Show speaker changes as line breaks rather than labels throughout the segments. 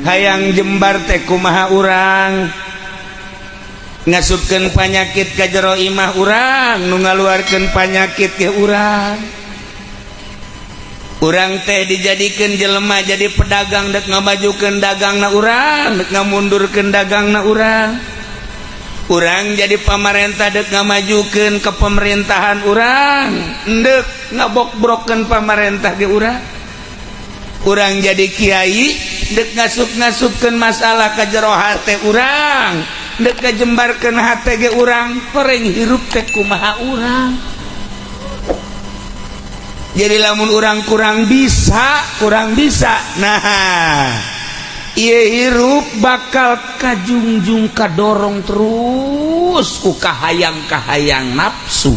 Hayang jembar teh kumaha urang ngasupkeun panyakit ka jero imah, urang nu ngaluarkeun panyakit ke urang. Urang teh dijadikeun jelema jadi pedagang, dek ngamajukeun dagangna urang, dek ngamundurkeun dagangna urang. Urang jadi pamarentah, dek ngamajukeun ke pemerintahan urang, dek ngabokbrokeun pamarentah ge urang. Urang jadi kiai, dek ngasup-ngasupkeun masalah ka jero hate urang, dek ngajembarkeun hate ge urang. Horeng hirup teh kumaha urang? Jadi lamun urang kurang bisa, kurang bisa, nah ieu hirup bakal kajungjung, kadorong terus ku kahayang-kahayang nafsu.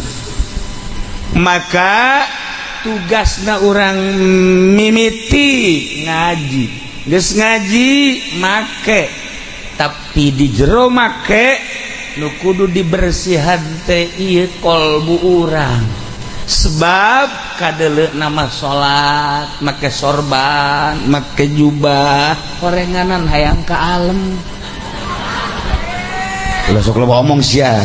Maka tugasna urang mimiti ngaji, geus ngaji make, tapi di jero make nu kudu dibersihan teh ieu kolbu urang. Sebab kadele nama salat make sorban, make jubah, horenganan hayang ka alem. Ulah sok loba omong sia.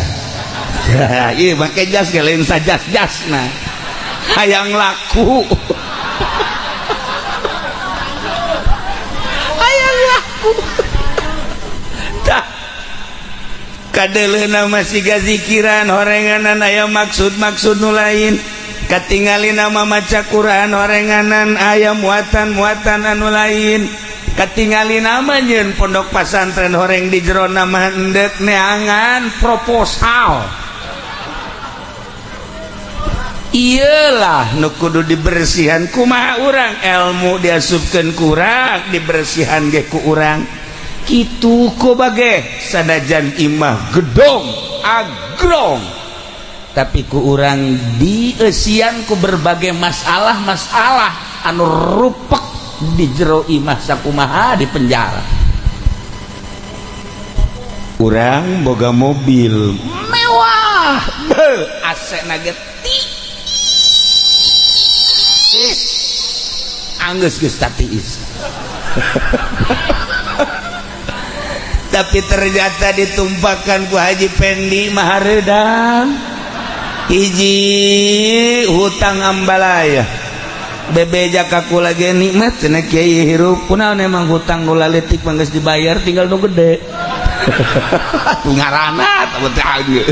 Ieu make jas ge lain sajas-jas, nah hayang laku, hayang laku. Tah, kadele nama siga zikiran, horenganan aya maksud-maksud nu lain. Katingali nama maca Quran, horenganan aya muatan-muatan anu lain. Katingali nama nyeun pondok pasantren, horeng di jero nama endek neangan proposal. Iyalah nu kudu dibersihan. Kumaha urang ilmu diasupkeun kurang, dibersihan ge ku urang kitu. Ku bage sanajan imah gedong agrong, tapi ku urang dieusian ku berbagai masalah-masalah anu rupek di jero imah, sakumaha di penjara. Urang boga mobil mewah, be AC na ge tiis, anggeus geus tatiis, tapi ternyata ditumpakan ku Haji Pendi mahareudang. Hiji hutang ambalaya bebeja kaku lagi, nikmat cenah kiai hirup. Kunaon emang hutang nu laletik mah geus dibayar, tinggal nu gede ngaranna teh.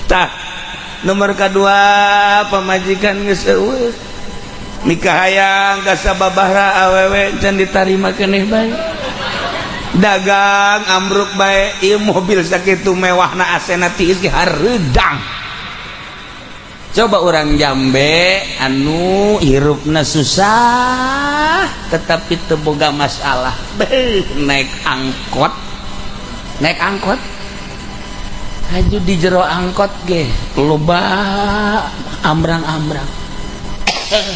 Tah, nomor kedua, pamajikan geus eueuh, nikah hayang ka sababaraha awewe can ditarima keneh bae, dagang ambruk bae. Ieu mobil sakitu mewahna, AC-na tiis ge hareudang. Coba orang Jambe anu hirupna susah tetapi teu boga masalah. Beuh, naik angkot, naik angkot haju di jero angkot ge loba ambrang-ambrang,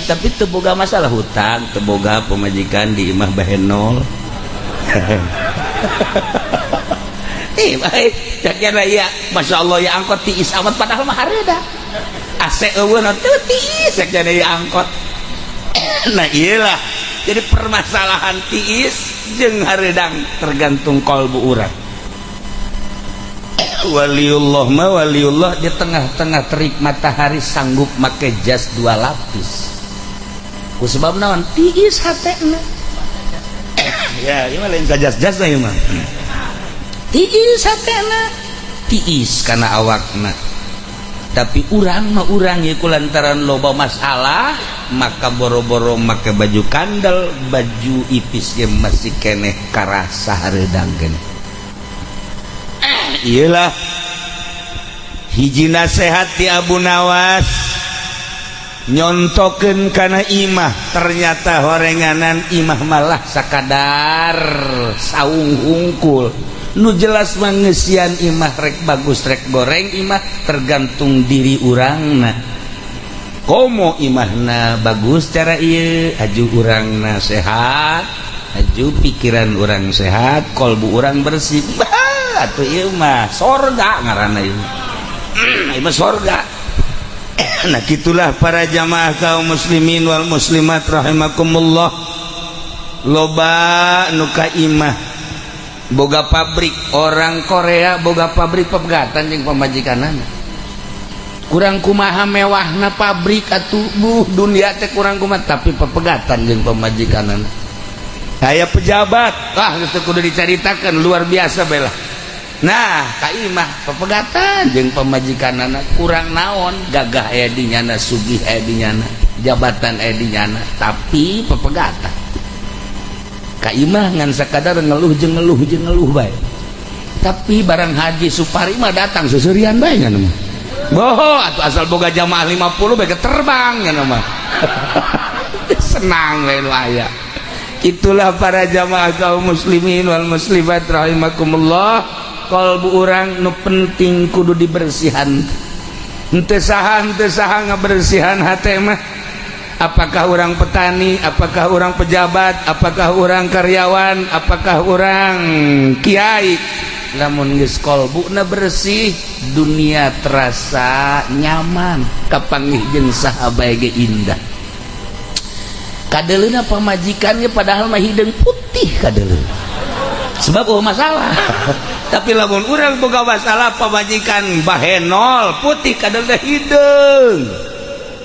tapi teu boga masalah hutang, teu boga, pemajikan di imah bahenol. Eh, baik cak ya, Masya Allah, ya angkot tiis amat, padahal mah hareudang, AC eueuh teu tiis cak ya angkot. Nah, iyalah, jadi permasalahan tiis jeung hareudang tergantung kolbu urang. Waliullah mah waliullah, di tengah-tengah terik matahari sanggup make jas dua lapis. Ku sebab naon? Tiis hatena. Ya, ieu mah lain jas-jas lah, ieu mah tiis hatena, tiis kana awakna. Tapi urang mah urang ieu lantaran loba masalah, maka boro-boro make baju kandel, baju ipis ge masih keneh karasa hareudang keneh. Iyalah, hiji nasehat di Abu Nawas nyontokeun kana imah. Ternyata horenganan imah malah sakadar saung hungkul. Nu jelas mangesian imah rek bagus rek goreng imah tergantung diri urangna. Komo imahna bagus cara ieu, aju urangna sehat, aju pikiran urang sehat, kolbu urang bersih. Bah, atuh ieu mah sorga ngaranna ieu. Ieu mah sorga. Nah, gitulah para jamaah kaum muslimin wal muslimat rahimakumullah. Loba nu ka imah boga pabrik, orang Korea boga pabrik, pepegatan jeung pamajikanana. Kurang kumaha mewahna pabrik atuh, buh, dunia teh kurang kumaha, tapi pepegatan jeung pamajikanana. Aya pejabat, ah, geus teu kudu dicaritakeun, luar biasa bela. Nah, ka imah pepegatan jeung pamajikanana, kurang naon, gagah aya di nyana, sugih aya di nyana, jabatan aya di nyana, tapi pepegatan. Ka imah ngan sakadar ngeluh jeung ngeluh jeung ngeluh bae. Tapi barang Haji Supari mah datang seserian bae nya mah. Boho atuh, asal boga jamaah 50 bae terbang nya mah. Senang we nu aya. Itulah para jamaah kaum muslimin wal muslimat rahimakumullah. Kalbu urang nu penting kudu dibersihan. Henteu saha, henteu saha ngabersihan hate mah. Apakah orang petani, apakah orang pejabat, apakah orang karyawan, apakah orang kiai, lamun geus kolbuna bersih, dunia terasa nyaman, kapanggih jeung saha bae ge indah. Kadeleuna pamajikannya padahal mah hideung putih kadeleuna, sebab oh masalah. Tapi lamun urang boga masalah, pamajikan bahenol putih kadeleuna, hideung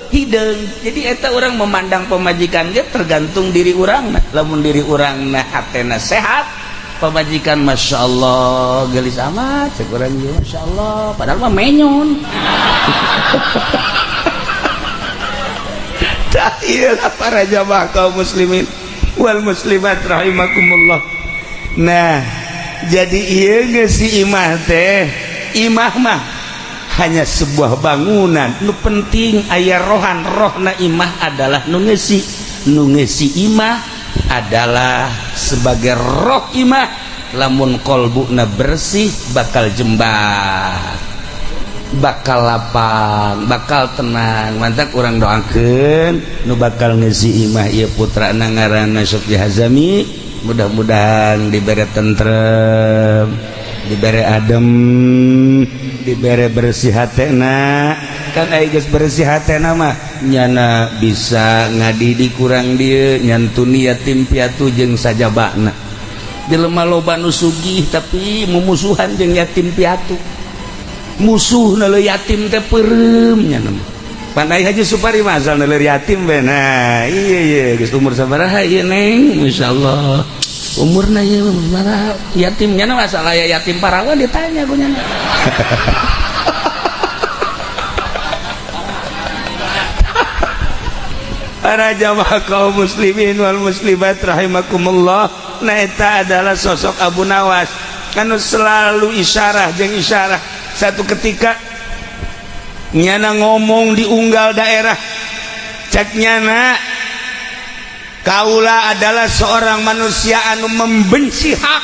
hideung. Jadi eta orang memandang pamajikan ge tergantung diri urang. Nah, lamun diri urang nah hatena sehat, pamajikan masya Allah gelis amat, cek urang ge masya Allah, padahal mah menyon. Tah, ieu para jamaah kaum muslimin wal muslimat rahimakumullah. Nah, jadi ieu geus si imah teh, imah mah hanya sebuah bangunan, nu penting aya rohan. Rohna imah adalah nu ngeusi. Nu ngeusi imah adalah sebagai roh imah. Lamun kolbuna bersih, bakal jembar, bakal lapang, bakal tenang. Mantap, urang doakeun nu bakal ngeusi imah ieu putra ngaranna Sofi Hazami, mudah-mudahan dibere tentrem, dibere adem, dibere bersih hatena. Kan aya geus bersih hatena mah nyana bisa ngadidik kurang dieu, nyantuni yatim piatu jeung sajabana. Jelema loba nu sugih tapi mumusuhan jeung yatim piatu, musuh nele yatim teh peureum nya mah. Pandai Haji Supari mah asal nele yatim be. Nah, iya iya geus umur sabaraha ieu, Neng? Masyaallah, umurna ieu sabaraha yatim nya? Masalah ya yatim parawan ditanya ku nyana. Para jamaah kaum muslimin wal muslimat rahimakumullah. Nah, eta adalah sosok Abu Nawas anu selalu isyarah jeung isyarah. Satu ketika nyana ngomong di unggal daerah, cek nyana, kaula adalah seorang manusia anu membenci hak,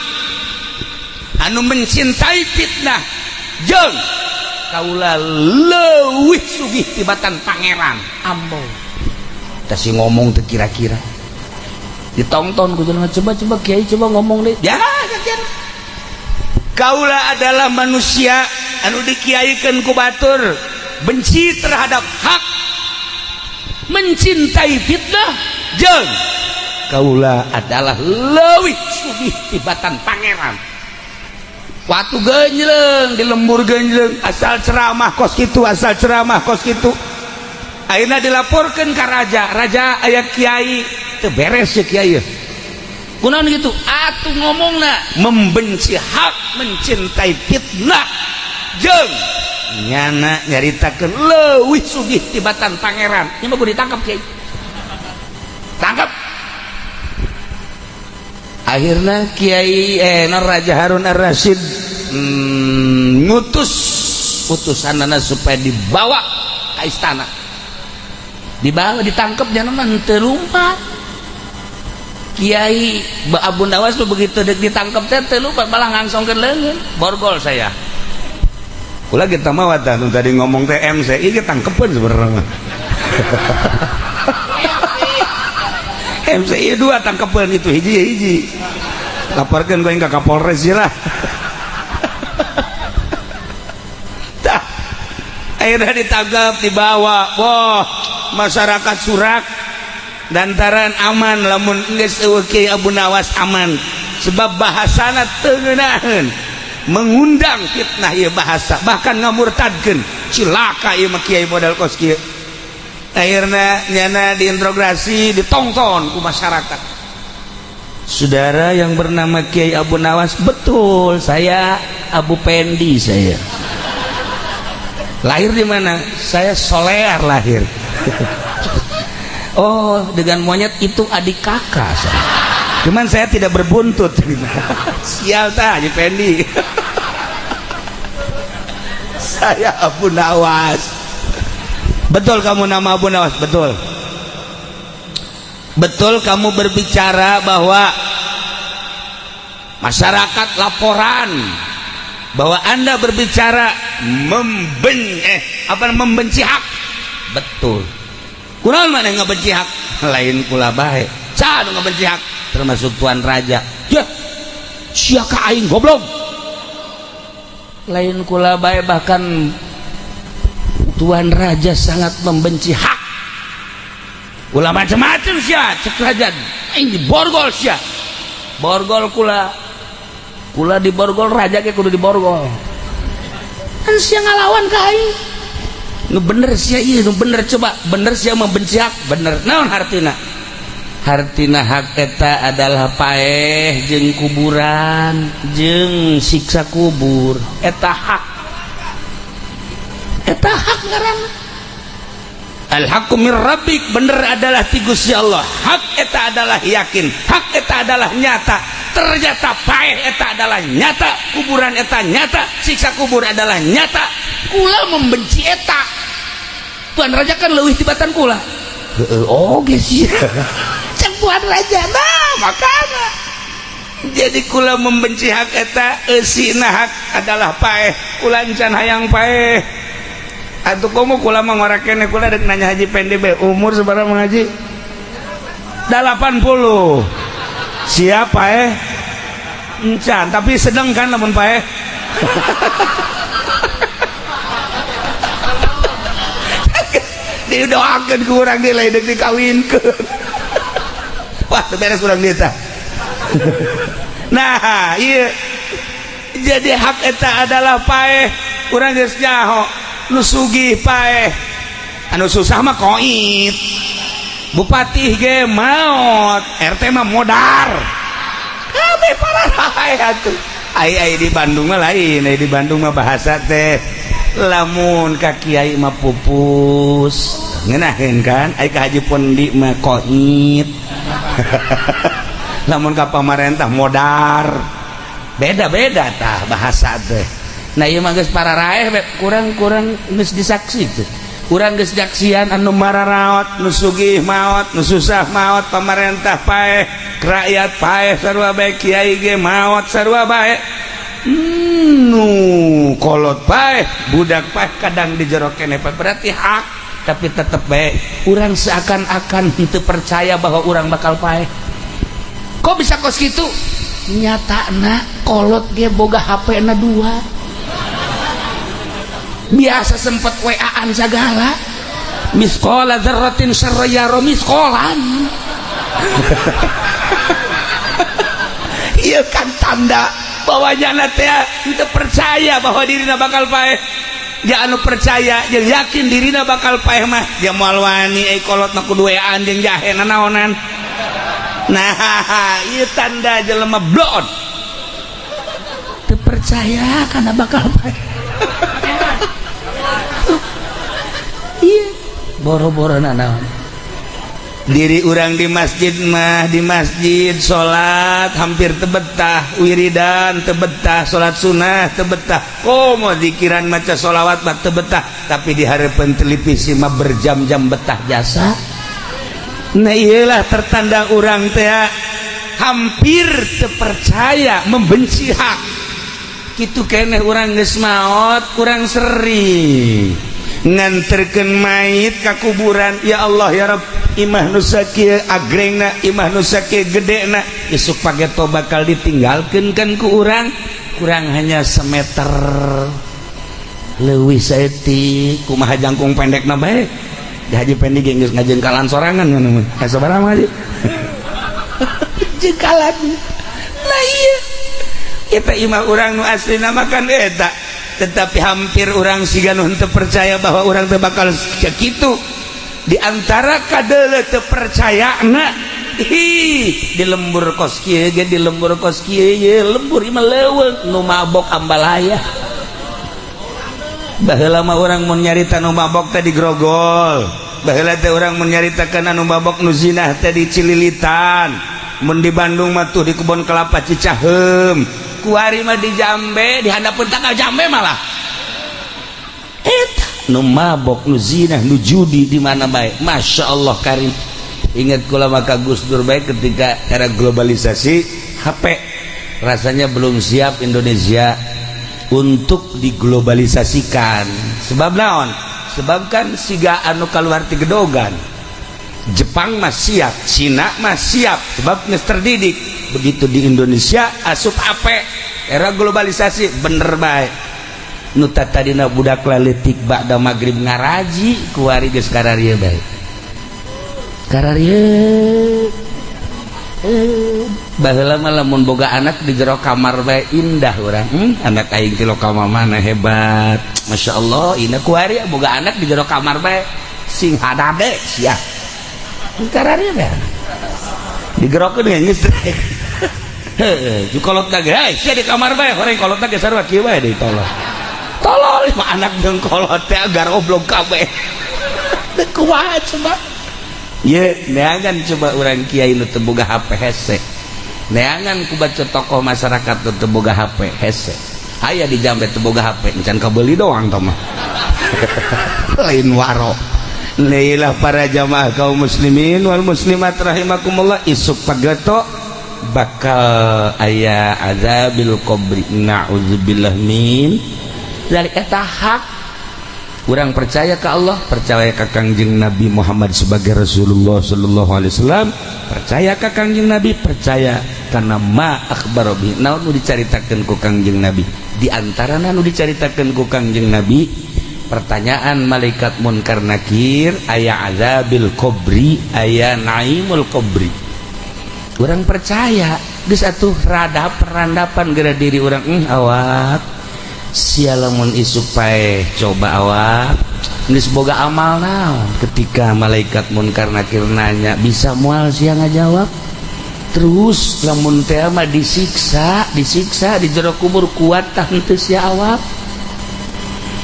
anu mencintai fitnah, jeung kaula leuwih sugih tibatan pangeran. Ambo tah ngomong teh kira-kira ditonton ku jelema. Coba, coba kiai, coba ngomong deh ya. Kaula adalah manusia anu dikiaikan ku batur, benci terhadap hak, mencintai fitnah, jeung kaula adalah leuwih sugih tibatan pangeran. Waktu genjleng di lembur genjleng, asal ceramah kos kitu, asal ceramah kos kitu. Akhirnya dilaporkan ke raja. Raja, aya kiai teu beres ya, kiai kunaon gitu atuh ngomongna membenci hak, mencintai fitnah, jeung nyana nyaritakeun leuwih sugih tibatan pangeran. Ieu mah kudu ditangkap, kiai, tangkap. Akhirnya kiai Raja Harun Ar-Rasyid ngutus utusanana supaya dibawa ke istana. Dibawa, ditangkap, jangan mah henteu lumpat Kiai Abu Nawas tuh. Begitu ditangkap teh teu lumpat, malah ngangsongkeun leungeun, borgol saya. Kula kita mah wadah tadi ngomong teh MC ieu tangkepeun sebenarnya mah. MC ieu dua tangkepeun, itu hiji hiji. Laporkeun ku ka Kapolres lah. Tah, akhirnya ditangkap, dibawa. Wah, masyarakat surak. Lantaran aman lamun geus euweuh Kiai Abu Nawas aman, sebab bahasana teu ngeunaheun, mengundang fitnah ieu bahasa, bahkan ngamurtadkeun. Cilaka ieu mah kiai modal kos kieu. Akhirna nyana diinterogasi, ditongton ku masyarakat. Saudara yang bernama Kiai Abu Nawas? Betul, saya Abu Pendi. Saya lahir di mana? Saya Solear lahir. Oh, dengan monyet itu adik kakak saya. Cuman saya tidak berbuntut. Sial tah Haji Pendi. Saya Abu Nawas. Betul kamu nama Abu Nawas? Betul. Betul kamu berbicara bahwa masyarakat laporan bahwa Anda berbicara apa, membenci hak? Betul. Kunaon mana ngabenci hak? Lain kula bae. Saha nu ngabenci hak? Termasuk tuan raja. Ya, sia ka aing goblok. Lain kula bae, bahkan tuan raja sangat membenci hak. Ulah macam-macam sia, cek raja. Aing diborgol sia. Borgol kula. Kula diborgol, raja ge kudu diborgol. Kan sia ngalawan ka aing. Nu bener sia ieu, nu bener coba, bener sia membenci hak, bener. Naon hartina? Hartina hak eta adalah paeh jeung kuburan jeung siksa kubur. Eta hak. Eta hak ngaranna. Al haqqu mir rabbik, bener adalah ti Gusti Allah. Hak eta adalah yakin, hak eta adalah nyata. Ternyata paeh eta adalah nyata, kuburan eta nyata, siksa kubur adalah nyata. Kula membenci eta. Tuan raja kan leuwih tibatan kula. Heeh, oge sih. Cek tuan raja, nah makana. Jadi kula membenci hak eta, eusina hak adalah paeh. Kula encan hayang paeh. Atuh komo kula mah ngora keneh, kula dek nanya Haji Pendi be, umur sabaraha mengaji? 80. Siapa eh? Encan, tapi sedang kan lamun paeh. Didoakeun ku urang deui lain deuk dikawinkeun. Wah, teu beres urang dieu tah. Nah, ieu jadi hak eta adalah paeh. Urang geus nyaho nu sugih paeh, anu susah mah koit. Bupati ge maot, RT mah modar. Kabeh pararae atuh. Ai ai di Bandung mah lain, ai di Bandung mah bahasa teh lamun ka kiai mah pupus. Ngeunaheun kan? Ai ka Haji Pondi mah koit. Lamun ka pamarentah modar. Beda-beda tah bahasa teh. Nah ieu mah geus pararaeh kurang-kurang geus disaksi teh. Urang geus nyaksian anu mararaot, nu sugih maot, nu susah maot, pamarentah paeh, rakyat paeh sarua bae, kiai ge maot sarua bae. Nu kolot paeh, budak paeh, kadang di jero keneh berarti hak, tapi tetep bae urang seakan-akan henteu percaya bahwa urang bakal paeh. Kok bisa kos kitu? Nyatana kolot ge boga HP na 2. Biasa sempet WA-an segala. Misqala dzarratin syarra yara misqalan. Ieu kan tanda bahwa nyana teh teu percaya bahwa dirina bakal paeh. Ja anu percaya jeung yakin dirina bakal paeh mah dia moal wani euy kolot mah kudu WA-an jeung jahe nanaonan. Nah, ieu tanda jelema blon. Teu percaya kana bakal paeh. Iya, boro-boro nanaon. Diri urang di masjid mah, di masjid salat hampir tebetah, wiridan tebetah, salat sunnah tebetah, komo zikiran maca sholawat mah tebetah, tapi di harapan televisi mah berjam-jam betah jasa. Nah iyalah tertanda urang teh hampir terpercaya membenci hak. Kitu keneh urang geus maot kurang seri nganterkeun mayit ka kuburan. Ya Allah ya Rabb, imah nu sakieu agrengna, imah nu sakieu gedena, isuk pageto bakal ditinggalkeun kan ku urang, kurang hanya semeter leuwih saeutik, kumaha jangkung pendekna bae Di Haji Pendi ge geus ngajengkalan sorangan ngono mah. Eh, sabaraha mah Haji? Jengkalan. Nah, iya. Eta imah urang nu aslina mah kan eta. Tetapi hampir orang siga nu henteu percaya bahwa urang teh bakal kitu. Di antara kadeuleu teu percayana, ih, di lembur kos kieu ge, di lembur kos kieu ye, lembur imah leuweung nu mabok ambalaya. Baheula mah urang mun nyarita nu mabok teh di Grogol. Baheula teh urang mun nyaritakeun anu mabok, nu zinah teh di Cililitan. Mun di Bandung mah tuh di Kebon Kelapa Cicaheum. Kuari mah di Jambe, di handapeun tangkal jambe malah. Eta nu mabok, nu zinah, nu judi di mana bae. Masya Allah karim. Ingat kula maka Gus Dur bae ketika era globalisasi HP, rasanya belum siap Indonesia untuk diglobalisasikan. Sebab naon? Sebab kan siga anu keluar ti gedogan. Jepang mah siap, Cina mah siap, sebab geus terdidik. Begitu di Indonesia asup HP, era globalisasi, bener bae. Nu tadina budak laletik ba'da maghrib ngaraji, kuari geus kararieu bae. Kararieu. Eh, baheula mah lamun boga anak di jero kamar bae indah urang. Anak aing ti lokal mana hebat. Masya Allah, ini kuari boga anak di jero kamar bae sing hadade sia. Kararieu bae. Digerokeun geus. Heuh, kolot ge, hei, sia di kamar bae, horeng kolot ge sarua kieu bae deui tolol. Tolol mah anak jeung kolot teh garoblog kabeh. Teu kumaha coba? Ye, neangan coba urang kiai nu teu boga HP hese. Neangan ku baca tokoh masyarakat nu teu boga HP hese. Aya di Jambe teu boga HP, encan kabeli doang tah mah. Lain waro. Leilah para jamaah kaum muslimin wal muslimat rahimakumullah, isuk pageto bakal aya azabil qabri, na'udzubillah min dari eta. Hak urang percaya ke Allah, percaya ke Kangjeng Nabi Muhammad sebagai Rasulullah sallallahu alaihi wasallam, percaya ke Kangjeng Nabi, percaya karena ma akhbaro bi, naon nu dicaritakeun ku Kangjeng Nabi. Di antara nu dicaritakeun ku Kangjeng Nabi, pertanyaan malaikat munkar nakir, aya azabil qabri, aya naimul qabri. Urang percaya geus atuh, rada perandapan geura diri urang, awak sia lamun isuk paeh coba awak geus boga amal naon. Ketika malaikat munkar nakir nanya, bisa moal sia ngajawab? Terus lamun teh mah disiksa, disiksa di jero kubur, kuat tah henteu sia awak?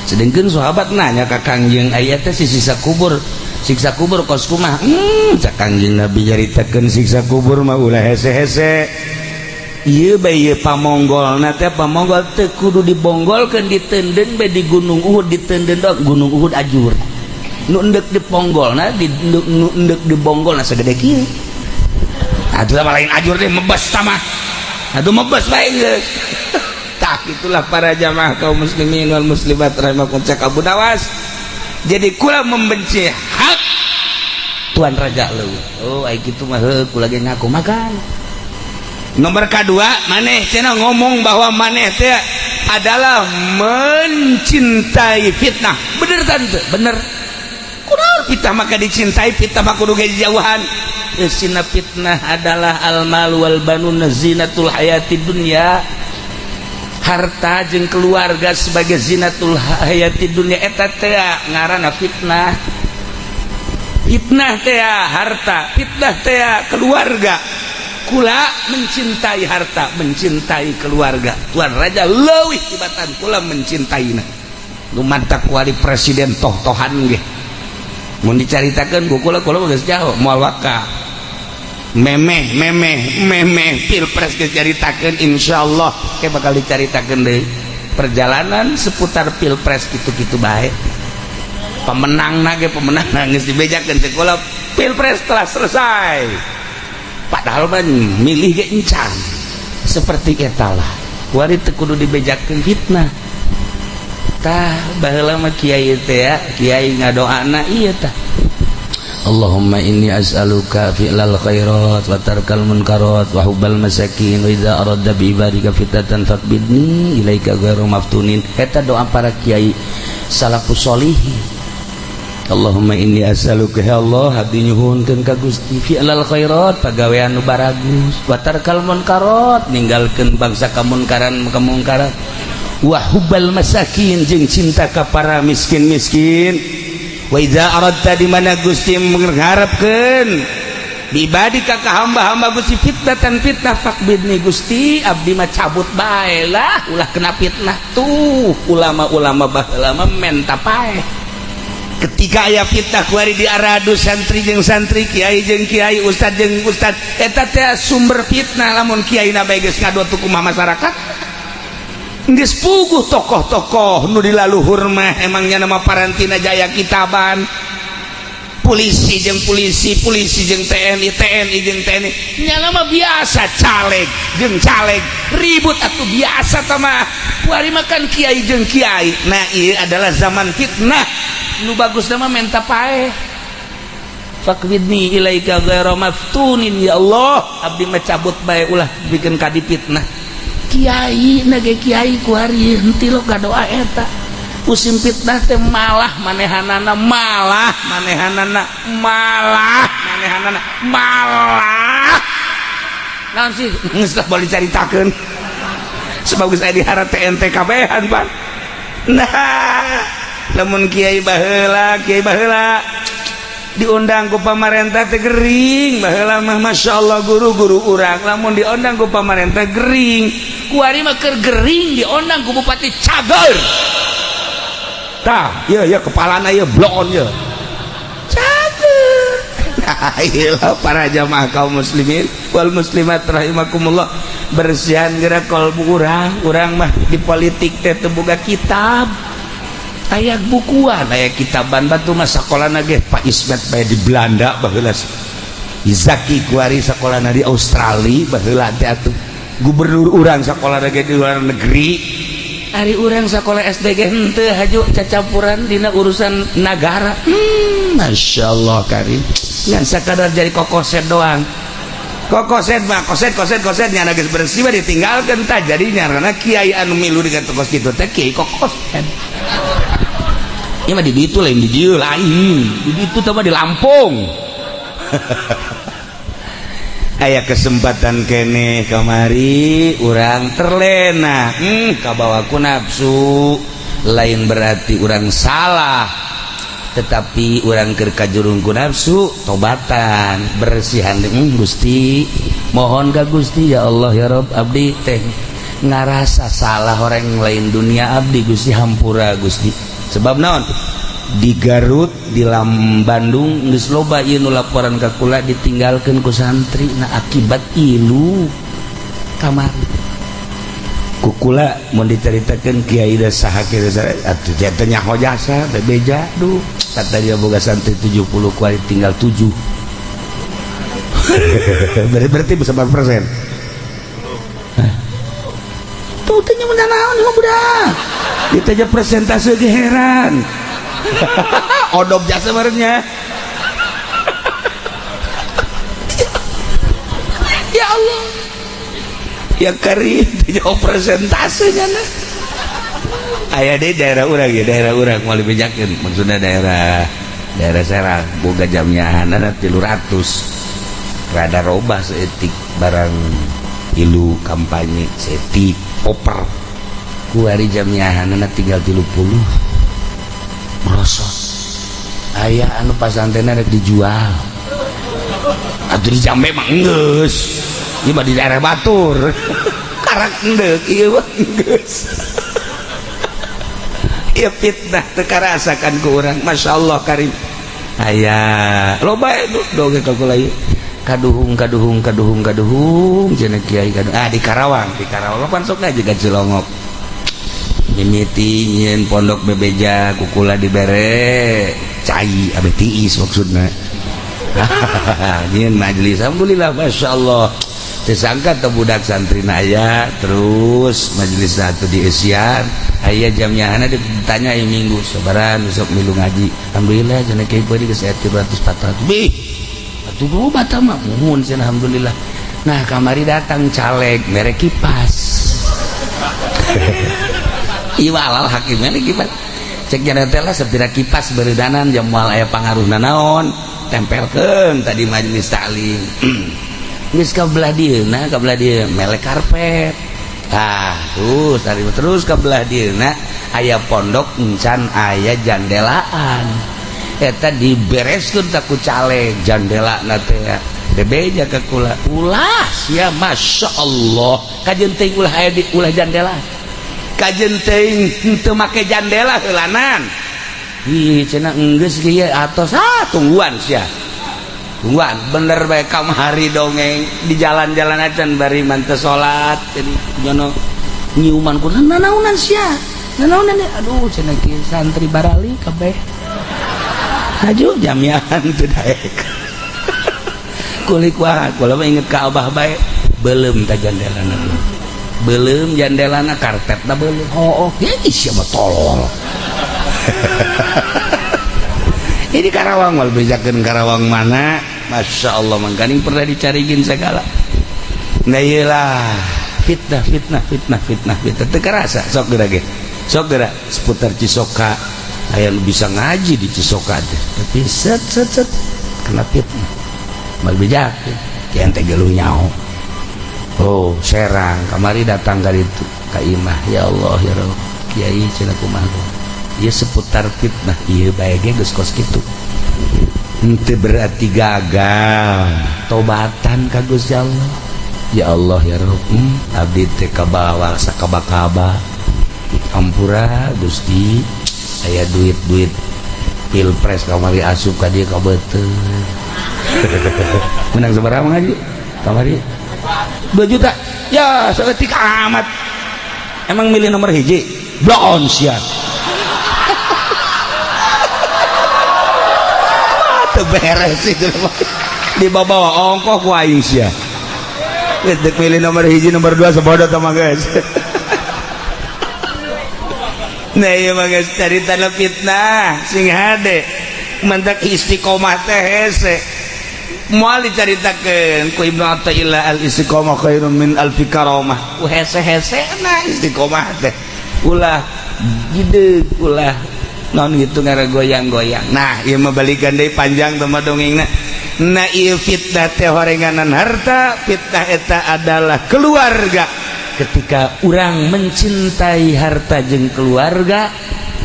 Sedangkan sahabat nanya ka Kangjeng, aya teh si siksa kubur, siksa kubur kos kumaha? Cak Kangjeng Nabi nyaritakeun siksa kubur mah ulah hese-hese. Ieu bae ieu pamonggolna teh, pamonggol teu kudu dibonggolkeun, ditenden bae di Gunung Uhud, ditenden dong Gunung Uhud ajur. Nu endek diponggolna di nu endek dibonggolna segede kieu. Atuh mah lain ajur deh, mebes sama atuh, mebes bae geus. Tah, itulah para jamaah kaum muslimin wal muslimat rahimakum, cek Abu Nawas, jadi kula membenci hak Tuan Raja leuwih. Oh, ai kitu mah heuh, kula ge ngaku makan. Nomor kedua, maneh cenah ngomong bahwa maneh teh adalah mencintai fitnah. Bener tante? Bener. Kunaon fitnah maka dicintai? Fitnah mah kudu ge jauhan. Sina fitnah adalah al mal wal banun zinatul hayati dunya, harta jeung keluarga sebagai zinatul hayati dunya, eta teh ngaranna fitnah. Fitnah teh harta, fitnah teh keluarga. Kula mencintai harta, mencintai keluarga Tuan Raja leuwih tibatan kula mencintaina. Nu mantak wali presiden toh-tohan ge mun dicaritakeun ku kula, kula geus jauh moal waka. Memeh memeh memeh pilpres geus caritakeun, insyaallah ke bakal dicaritakeun deui perjalanan seputar pilpres kitu-kitu bae. Pemenang ge, pemenang geus dibejakeun cek kula, pilpres telah selesai, padahal mah milih ge encan. Seperti eta lah, kuari teu kudu dibejakeun fitnah. Tah, baheula mah kiai teh ya, kiai ngadoana ieu tah, Allahumma inni as'aluka fi'lal khairat wa tarkal munkarat wa hubbal masakin wa idza aradta bi ibadika fitnatan faqbidni ilaika ghairu maftunin. Eta doa para kiai salafus solihin. Allahumma inni as'aluka ya Allah, abdi nyuhunkeun ka Gusti, fi'lal khairat, pagawean nu baragus, wa tarkal munkarat, ninggalkeun bangsa kamunkaran kemungkaran, wa hubbal masakin, jeung cinta ka para miskin-miskin. Wa idza aradta, di mana Gusti mengharapkeun, bi ibadika, ka hamba-hamba Gusti, fitnatan, fitnah, faqbidni, Gusti, abdi mah cabut bae lah, ulah kena fitnah. Tuh ulama-ulama baheula mah menta paeh ketika aya fitnah kuari di aradu santri jeung santri, kiai jeung kiai, ustad jeung ustad. Eta teh sumber fitnah. Lamun kiai na bae geus ngadot, kumaha masyarakat? Geus puguh tokoh-tokoh nu di laluhur mah emangnya nama parantina jaya kitaban. Polisi jeung polisi, polisi jeung TNI, TNI jeung TNI, nyana mah biasa. Caleg jeung caleg ribut atau biasa tama. Kuari makan kiai jeung kiai. Nah, ieu adalah zaman fitnah. Nu bagus nama menta paeh, faqbidni ilaika ghaira maftunin, ya Allah, abdi mah cabut bae, ulah bikin kadi fitnah. Kiai nage kiai kuari henteu lo doa eta. Musim fitnah teh malah manehanana, malah manehanana, malah manehanana, malah naon sih, geus boleh dicaritakeun sebab geus aya di harat TNT kabehan, Pak. Nah, lamun kiai baheula, kiai baheula diundang ku pamarentah teh gering. Baheula mah Masya Allah, guru-guru urang lamun diundang ku pamarentah gering. Kuari mah keur gering diundang ku bupati, cager. Tah iya iya, kepalana ieu bloon ye, cager. Nah, iyalah, para jamaah kaum muslimin wal muslimat rahimakumullah, bersihan gerak kolbu urang. Urang mah di politik teh teu boga kitab, aya bukuan, aya kitaban. Batu mah sakolana ge Pak Ismet bae di Belanda baheula, Izaki kuari sakolana di Australia baheula teh atuh. Gubernur urang sakola ge di luar negeri. Ari urang sakola SD ge henteu haju cacampuran dina urusan nagara. Masya Allah karim, ngan sakadar jadi kokoset doang. Kokoset mah koset koset koset, nyana geus bersih mah ditinggalkeun. Tah, jadinya karena kiai anu milu dengan tokos kitu teh kiai kokoset. Ieu mah di ditu, lain di dieu, lain di ditu teh mah di Lampung. Aya kesempatan kene kamari urang terlena, kabawa ku nafsu. Lain berarti urang salah, tetapi urang keur kajurung ku nafsu, tobatan, bersihan. Gusti, mohon ka Gusti, ya Allah, ya Rob, abdi teh ngarasa salah, orang lain dunia abdi, Gusti, hampura Gusti. Sebab naon, di Garut, di Lam Bandung geus loba ieu nu laporan ka kula, ditinggalkeun ku santri. Nah, akibat ilu kamari ku kula mun diceritakeun kiai da saha kieu atuh teh nyaho jasa bebeja. Duh, kata dia boga santri 70, kuari tinggal 7, berarti bisa berapa persen tuh? Teh nya naon mah budak ditanya presentase ge heran, odop jasa barengnya. Ya Allah ya karim, jauh presentasenya. Nah, aya di daerah urang ya, daerah urang mau dibejakeun, maksudnya daerah daerah Serang, boga jamiahan 300, rada robah seetik barang ilu kampanye seetik oper. Kuari jamiahan tinggal 30, merosot. Aya anu pasantren rek dijual atau di Jambe mah geus, ieu mah di daerah batur karak endek, ieu mah geus. Ieu fitnah teu karasakan ku urang. Masya Allah karim, aya loba itu doge ka kula ieu, kaduhung kaduhung kaduhung kaduhung cenah kiai kaduhung. Ah, di Karawang, di Karawang pan sok aja ka Cilongok, mimiti nyieun pondok bebeja kukula dibere cai abe tiis, maksudna nyieun majelis. Alhamdulillah, Masya Allah, tersangka teu budak santri aya. Terus majelis satu di Asian aya jamnya ditanya minggu sabaran besok milu ngaji. Alhamdulillah cenah kiai beuki geus 300 400 bih atuh loba tah mah, muhun cenah, alhamdulillah. Nah, kamari datang caleg mere kipas. Ieu halal hakimnya kipas. Cek jana teh lah sepira kipas beredanan jam moal aya pangaruhna naon, tempelkeun tadi majelis taklim. Geus ka belah dieuna, ka belah dieu melek karpet. Tah, terus tadi terus ka belah dieuna aya pondok encan aya jandelaan. Eta dibereskeun tak ku caleg jandela na teh. Bebeja ka kula. Ulah sia, Masya Allah. Kajeun teuing ulah aya di ulah jandela. Kajeun teuing henteu make jandela heulanan. Ih, cenah enggeus kieu atos ah tungguan sia. Tungguan bener bae kamari dongeng di jalan-jalan acan bari manteu salat jadi nyono nyiuman ku nanaonan sia. Nanaonan aduh cenah kieu santri barali kabeh. Haju jamiahan teu daek. Kulik wah kula mah inget ka Abah bae beuleum ta jandelana. Beuleum jandelana karpetna beuleum. Oh, oh, ih sia mah tolol. Ini Karawang mal bejakeun Karawang mana? Masya Allah mangkaning pernah dicarigin segala. Nah iyalah fitnah fitnah fitnah fitnah fitnah teu karasa sok geura ge. Sok geura seputar Cisoka aya nu bisa ngaji di Cisoka teh. Tapi set set set kena fitnah. Mal bejakeun kieu teh geluh nyaho. Oh, Serang kamari datang ka ditu ka imah ya Allah ya Rabb. Kiai cenah kumaha. Ieu seputar fitnah ieu bae ge geus kos kitu. Henteu berarti gagal tobatan ka Gusti Allah. Ya Allah ya Rabb, abdi teh kabawa sakaba-kaba. Ampura Gusti, aya duit-duit pilpres kamari asup ka dieu ka beuteung. Menang sabaraha ngaji? Kamari 2 juta. Ya, saeutik amat. Emang milih nomor hiji? Bloon sia. Teu beres itu. Dibawa ongkoh ku aing sia. Geus milih nomor hiji, nomor 2 sabodo tah mah geus. Nah ieu mah geus caritana fitnah sing hade. Mantak istiqomah teh hese. Moal dicaritakeun ku Ibnu Athaillah al istiqomah khairun min alfi karamah. Ku hese-hese na istiqomah teh. Ulah gideg, ulah non gitu ngaragoyang-goyang. Nah, ieu mah balikan deui panjang teh mah dongengna. Nah, ieu fitnah teh horenganan harta, fitnah eta adalah keluarga. Ketika urang mencintai harta jeung keluarga,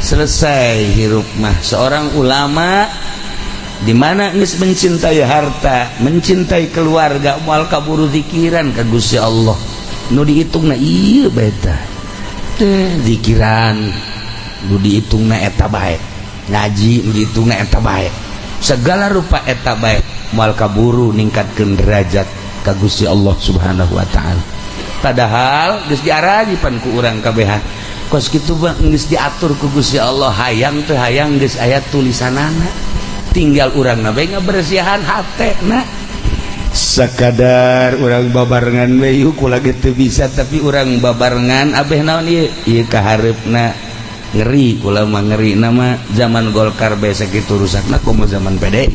selesai hirup mah. Seorang ulama di mana geus mencintai harta, mencintai keluarga, moal kaburu zikiran ka Gusti Allah. Nu dihitungna ieu bae tah. Teh zikiran nu dihitungna eta bae. Ngaji nu dihitungna eta bae. Segala rupa eta bae moal kaburu ningkatkeun derajat ka Gusti Allah Subhanahu wa taala. Padahal geus diarajipan ku urang kabehan. Kos kitu mah geus diatur ku Gusti Allah, hayang teu hayang geus aya tulisanana. Tinggal urang na bae ngabersihan hatena. Sakadar urang babarengan we yuk kula ge teu bisa tapi urang babarengan abeh naon ieu? Ieu kahareupna ngeri kula mah ngeri nama zaman Golkar bae sakitu rusakna komo zaman PDI.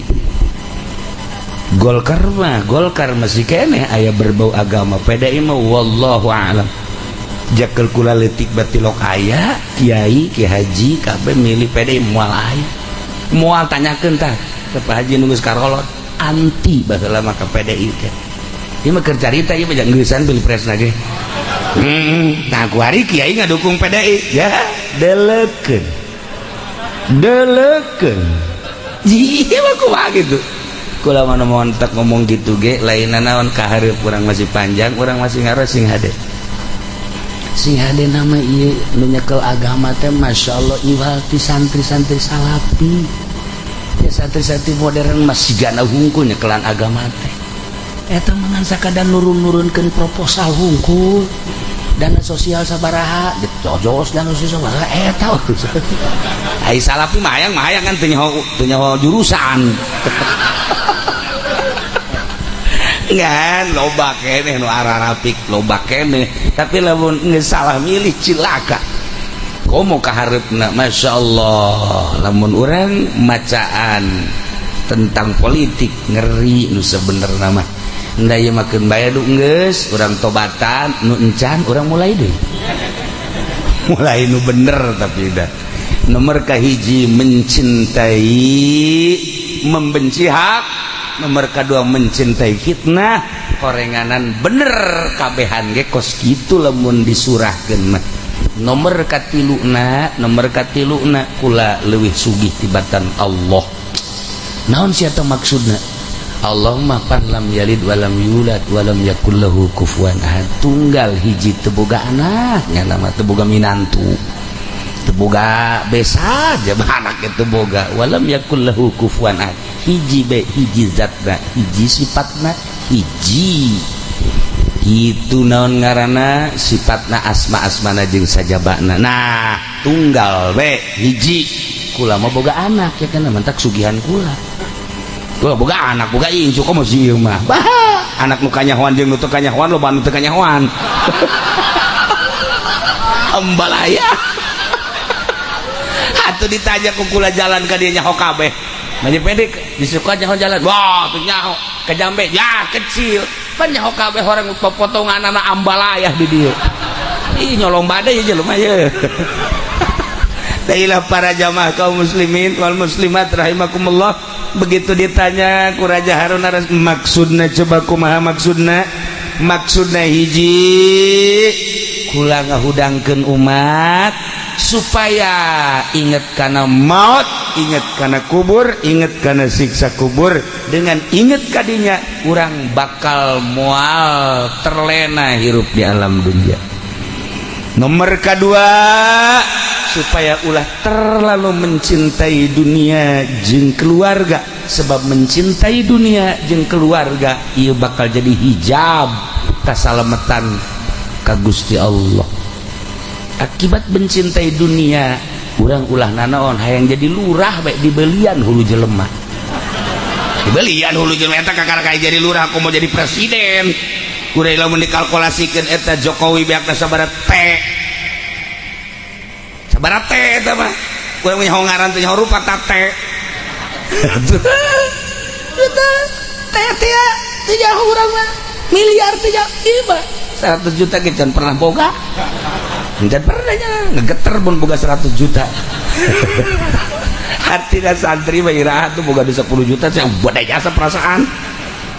Golkar mah Golkar masih keneh aya berbau agama, PDI mah wallahu a'lam. Jakel kula leutik batilok aya kiai ki haji kabeh milih PDI moal aya. Moal tanyakeun tah ke Pak Haji nu geus karolot anti baheula mah ka PDI teh. Ieu mah keur carita ieu mah geusan pilpresna ge. Nah ku hari kiai ngadukung PDI ya delekeun. Delekeun. Ieu mah kumaha gitu. Kula mah montek ngomong gitu ge lain naon kahareup urang masih panjang, urang masih ngaros sing hade. Sing hade nama ieu nu nyekel agama teh Masya Allah iwal ti santri-santri salafi. Ya santri-santri modern masih gana hungkul nyekelan agama teh. Eta mah ngan sakadar nurun-nurunkeun proposal hungkul. Dana sosial sabaraha, dicojos dana sosial sabaraha eta urusan. Ai salafi mah hayang kan teu nyaho jurusan. Ngan loba keneh nu ararapik loba keneh, tapi lamun geus salah milih cilaka. Komo kahareupna Masya Allah lamun urang macaan tentang politik ngeri nu sebenerna mah. Nda ieu mah keun bae du geus urang tobatan nu encan urang mulai deui. Mulai nu bener tapi dah. Nomor kahiji mencintai membenci hak, nomor kedua mencintai fitnah. Horenganan bener kabehan ge kos kitu lamun disurahkeun mah. Nomor katiluna, nomor katiluna kula leuwih sugih tibatan Allah. Naon sia teh maksudna? Allah mah pan lam yalid walam yulad walam yakul lahu kufuwan ahad, tunggal hiji, teu boga anak, nya mah teu boga minantu, teu boga besan anak itu boga. Walam yakul lahu kufuwan ahad, hiji be, hiji zatna, hiji sifatna, hiji itu naon ngaranna sifatna, asma asmana jeung sajabana. Nah, tunggal be, hiji. Kula mah boga anak ya kan, mantak sugihan kula. Kula boga anak, boga incu, komo sih mah. Bah, anak nu kanyahoan jeung nu teu kanyahoan, loba nu teu kanyahoan. Ambalaya. Atuh ditanya ku kula jalan ka dieu nyaho kabeh. Maju pendek disuka nyaho jalan. Wah, tuh nyaho ke Jambe ya kecil. Pan nyaho kabeh orang potongan anak ambalayah di dieu. Ih, nyolong badai aja lumayan. Tailah para jamaah kaum muslimin wal muslimat rahimakumullah, begitu ditanya ku Raja Harun Ar maksudna, coba kumaha maksudna? Maksudna hiji, kula ngahudangkeun umat supaya inget kana maut, inget kana kubur, inget kana siksa kubur. Dengan inget kadinya, urang bakal moal terlena hirup di alam dunia. Nomor kedua, supaya ulah terlalu mencintai dunia jeung keluarga, sebab mencintai dunia jeung keluarga ia bakal jadi hijab kasalamatan ka Gusti Allah. Akibat mencintai dunia, urang ulah nanaon hayang jadi lurah baik, dibelian hulu jelema, dibelian hulu jelema. Eta kakara kayak jadi lurah, aku mau jadi presiden. Kuring lamun dikalkulasikeun eta Jokowi beak sabaraha T, sabaraha T eta mah. Kurang nyaho ngaran teh, nyaho rupa ta T. Eta T teh teu nyaho urang mah, miliar teh nyaho. Ieu mah 100 juta ge can pernah boga. Can pernah nya ngegeter mun boga 100 juta. Artinya santri mah iraha tuh boga 10 juta saya buat jasa perasaan.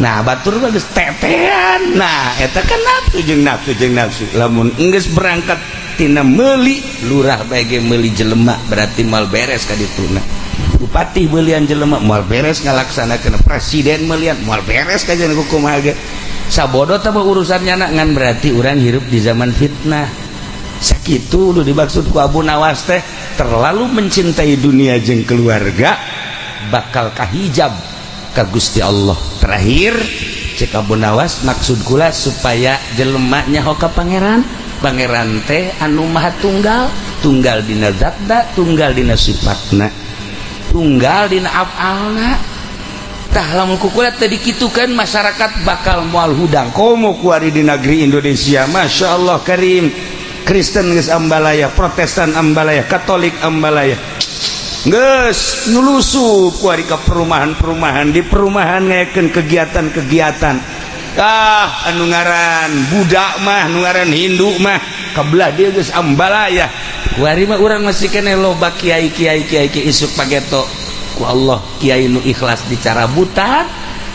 Nah, batur mah geus tetean. Nah, eta kan nafsu jeung nafsu jeung nafsu. Lamun geus berangkat tina meuli lurah bae ge meuli jelema, berarti moal beres ka dituna. Bupati belian jelema moal beres ngalaksanakeun, presiden melian moal beres kajian kumaha ge. Sabodo teh urusannya nak ngan berarti urang hirup di zaman fitnah. Sakitu nu dimaksud ku Abu Nawas teh, terlalu mencintai dunia jeung keluarga bakal kahijab ka Gusti Allah. Terakhir cek Abu Nawas, maksud kula supaya jelema nyaho ka pangeran. Pangeran teh anu maha tunggal, tunggal dina zatna, tunggal dina sifatna, tunggal dina afalna. Tah, lamun ku kula teu dikitukeun, masyarakat bakal moal hudang. Komo kuari di negeri Indonesia, Masya Allah Karim, Kristen geus ambalaya, Protestan ambalaya, Katolik ambalaya, geus nulusup kuari ke perumahan-perumahan, di perumahan ngayakeun kegiatan-kegiatan. Ah, anu ngaran Buddha mah, anu ngaran Hindu mah kabelah dia geus ambalaya. Kuari mah urang masih kene loba kiai kiai kiai kiai. Isuk pageto ku Allah kiai nu ikhlas dicarabutan,